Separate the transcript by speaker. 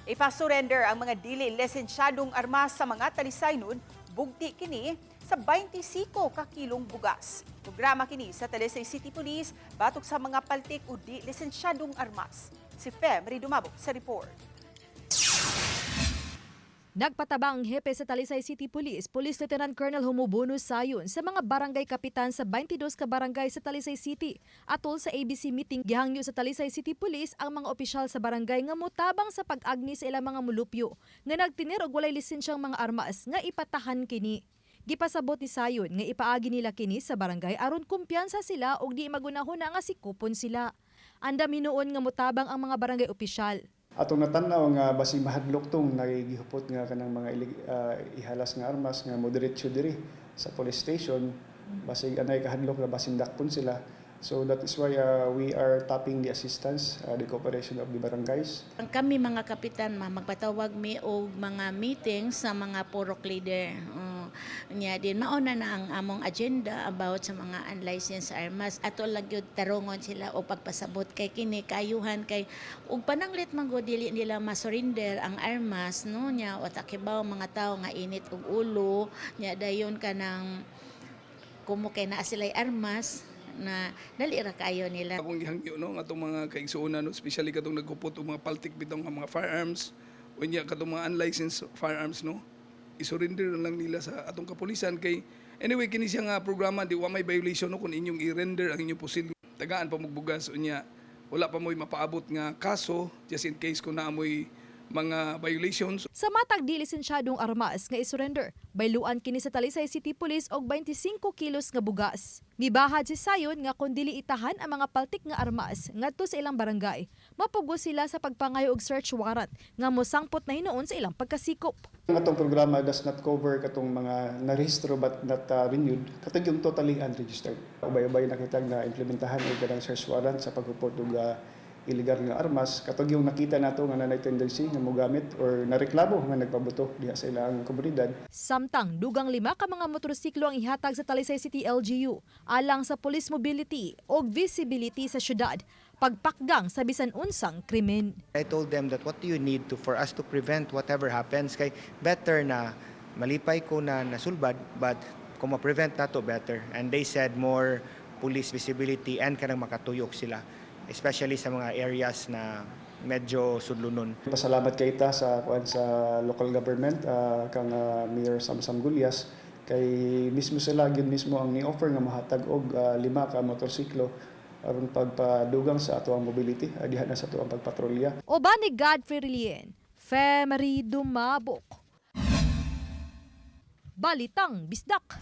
Speaker 1: Ipa-surrender ang mga dili lisensyadong armas sa mga Talisaynon, bugti kini sa 25 ka kilong bugas. Programa kini sa Talisay City Police batok sa mga paltik o di lisensyadong armas. Si Fem Dumabok sa report.
Speaker 2: Nagpatabang ang hepe sa Talisay City Police, Police Lieutenant Colonel Homobono Sayon, sa mga barangay kapitan sa 22 ka barangay sa Talisay City. Atol sa ABC meeting, gihangyo sa Talisay City Police ang mga opisyal sa barangay nga motabang sa pag-agni sa ilang mga mulupyo nga nagtinir og walay lisensyang mga armas nga ipatahan kini. Gipasabot ni Sayon nga ipaagi nila kini sa barangay aron kumpiyansa sila og di magunahuna nga sikupon sila. Andam hinuon nga motabang ang mga barangay opisyal.
Speaker 3: Atong natanaw nga basig mahadlok tong nagihupot nga kanang mga ihalas nga armas nga modiretso diri sa police station, basig anay kahadlok nga basin dakpon sila. So that is why we are tapping the assistance, the cooperation of the barangays.
Speaker 4: Ang kami mga kapitan, ma, magpatawag mi og mga meeting sa mga purok leader. Nya din mauna na ang among agenda about sa mga unlicensed armas. Ato lang gyud tarongon sila o pagpasabot kay kini kayuhan kay ug pananglit man gud dili nila ma-surrender ang armas, no? Nya wa ta kibaw, mga tawo nga init og ulo, nya dayon kanang kumo kay naa sila'y armas na dali ra kayo nila.
Speaker 5: Akong gihangyo, no, nga atong mga kaigsuonan, no, especially katong naghupot og mga paltik bitaw nga mga firearms unya katong mga unlicensed firearms, no, isurrender na lang nila sa atong kapulisan kay anyway kini siya nga programa, di wa may violation, no, kung inyong i-render ang inyong pusil. Tagaan pa mugbugas, unya wala pa mo'y mapaabot nga kaso, just in case kung naa mo'y mga violations.
Speaker 2: Sa matag di lisensyadong armas nga isurrender, bayluan kini sa Talisay City Police og 25 kilos nga bugas. Mibahad si Sayon nga kung dili itahan ang mga paltik nga armas ngadto sa ilang barangay, mapugos sila sa pagpangayo og search warrant nga mosangpot na hinuon sa ilang pagkasikop.
Speaker 3: Ang atong programa does not cover katong mga narehistro but not renewed, katong yung totally unregistered. Ubay-ubay na kitang na implementahan og kanang search warrant sa paghupot og illegal nga armas, katong yung nakita nato nga nanay tendency nga mogamit or nareklamo nga nagpabuto diha sa ilang komunidad.
Speaker 2: Samtang dugang lima ka mga motorsiklo ang ihatag sa Talisay City LGU alang sa police mobility o visibility sa syudad, pagpakgang sa bisan unsang krimen.
Speaker 6: I told them that what do you need to for us to prevent whatever happens, kay better na malipay ko na nasulbad, but kung ma-prevent nato, better. And they said more police visibility and kanang makatuyok sila, especially sa mga areas na medyo sudlonon.
Speaker 3: Pasalamat kay ta sa kuan, sa local government, kang Mayor Samsam Gullas, kay mismo sila gyud mismo ang ni-offer nga mohatag og lima ka motorsiklo aron pagpadugang sa ato ang mobility diha na sa ato ang pagpatrolya.
Speaker 2: Uban ni Godfrey Relien, Femery Dumabok. Balitang Bisdak.